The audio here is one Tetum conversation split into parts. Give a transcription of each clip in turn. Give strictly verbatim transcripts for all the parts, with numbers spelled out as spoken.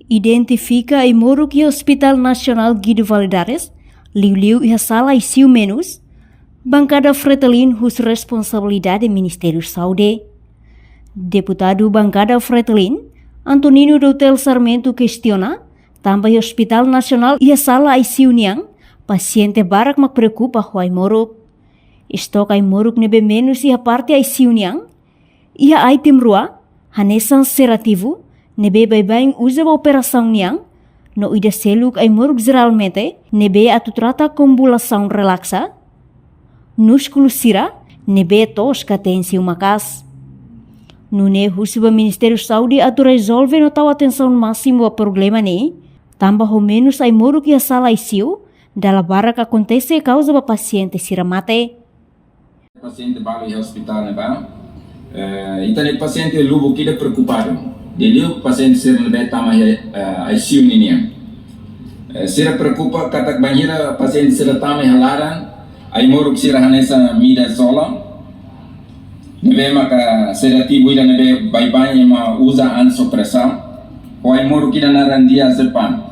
Identifika ai-moruk iha Hospital Nasionál Guido Valadares, liuliu iha sala I C U menus, bankada Fretilin husu responsabilidade Ministériu Saúde. Deputadu bankada Fretilin, Antonino Doutel Sarmento kestiona, tanba iha Hospital Nasionál iha sala I C U nian, pasiente barak mak preokupa ho ai-moruk. Estok ai-moruk ne'ebé menus iha parte I C U nian, iha item rua, hanesan sedativu, ne'ebé baibain uza ba operasaun nian, no ida seluk ai-moruk jeralmente, ne'ebé atu trata konvulsaun relaksa, múskulu sira, ne'ebé toos ka tensaun maka'as. Nune'e husu ba Ministériu Saúde atu rezolve no tau atensaun másimu ba problema ne'e, tanba ho menus ai-moruk iha sala I C U, dala barak akontese kauza ba pasiente sira mate. Pasiente balu iha ospitál ne'ebá. Eh, ita-nia pasiente lubuk ida preokupadu. Liuliu pasiente sira ne'ebé tama iha, eh, I C U ninian. Eh, sira preokupa katak bainhira pasiente sira tama iha laran, ai-moruk sira hanesan midas-olam. Ne'ebé maka sedativu ida ne'ebé baibain ema uza antes operasaun. Ho ai-moruk ida naran diazepam.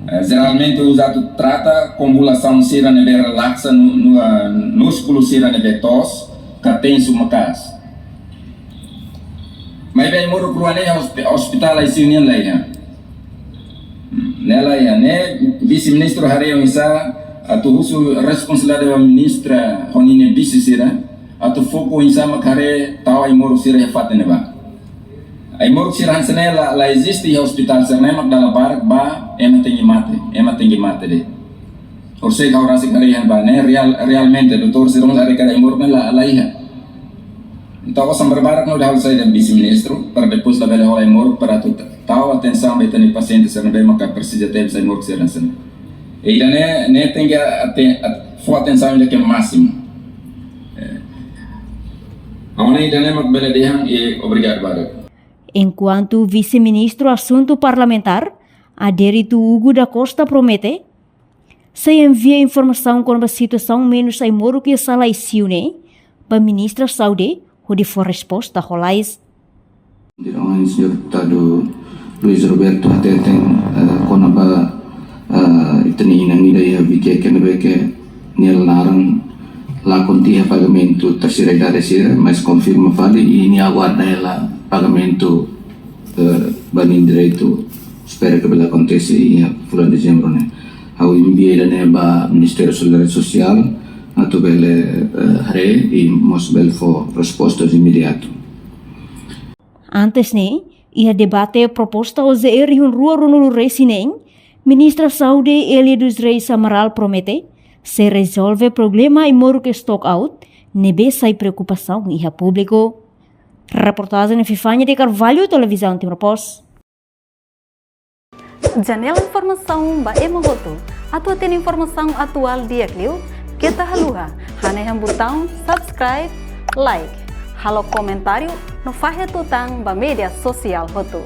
Eh, jeralmente uza atu trata konvulsaun sira ne'ebé relaksa no, no, eh, múskulu sira ne'ebé toos, ka tensaun maka'as. Maibé ai-moruk rua ne'e hospi-, ospitál I C U nian laiha. Hmm, ne'e laiha, ne'e vise-ministru haree oinsá atu husu responsabilidade ba ministra ho ninia vise sira, atu foku oinsá mak haree tau ai-moruk sira iha fatin ne'ebá. Ai-moruk sira hanesan ne'e la, la eziste iha ospitál sira-ne'e mak dala barak ba ema tenke mate, ema tenke mate de'it. Orsida ha'u rasik haree iha ne'ebá ne'e real, realmente doutór sira mós haree katak ai-moruk ne'e la, laiha. Entaun osan barbarak ne'e ha'u halo sai dehan vise-ministru, para depois labele hola ai-moruk para atu tau atensaun ba ita-nia pasiente sira ne'ebé maka presiza tebes ai-moruk sira hanesan ne'e. I ida-ne'e, ne'e tenke ate-, at-, fó atensaun ida ke másimu. Eh. Agora ida-ne'e mak bele dehan, i obrigadu barak. Enkuantu Vise-Ministru Asuntu Parlamentár, Adérito Hugo da Costa promete, sei envia informasaun kona-ba situasaun menus ai-moruk iha sala I C U ne'e, ba Ministra Saúde, hodi fó resposta lalais. Diresaun, señór deputadu Luis Roberto hateten, eh, kona-ba, eh, ita-nia inan ida iha Viqueque ne'ebé ke nia laran lakon tiha pagamentu terseira idade sira, mas konfirma fali i nia aguarda hela pagamentu, eh, ba nia direitu, espera ke bele akontese iha fulan Dezembru ne'e. Ha'u envia ida-ne'e ba Ministériu Solidariedade Sosiál, atu bele, eh, haree i mós bele fó resposta imediatu. Antes ne'e, iha debate proposta O Z E rihun rua ruanulu resin neen, Ministra Saúde Elia dos Reis Amaral promete sei rezolve problema ai-moruk stock out ne'ebé sai preokupasaun iha públiku. Reportajen Epifania de Carvalho, Televizaun Timor Post. Janela informasaun ba ema hotu. Atu hatene informasaun atuál di'ak liu, keta haluha hanehan butaun subscribe, like, halo komentáriu no fahe tutan ba média sosiál hotu.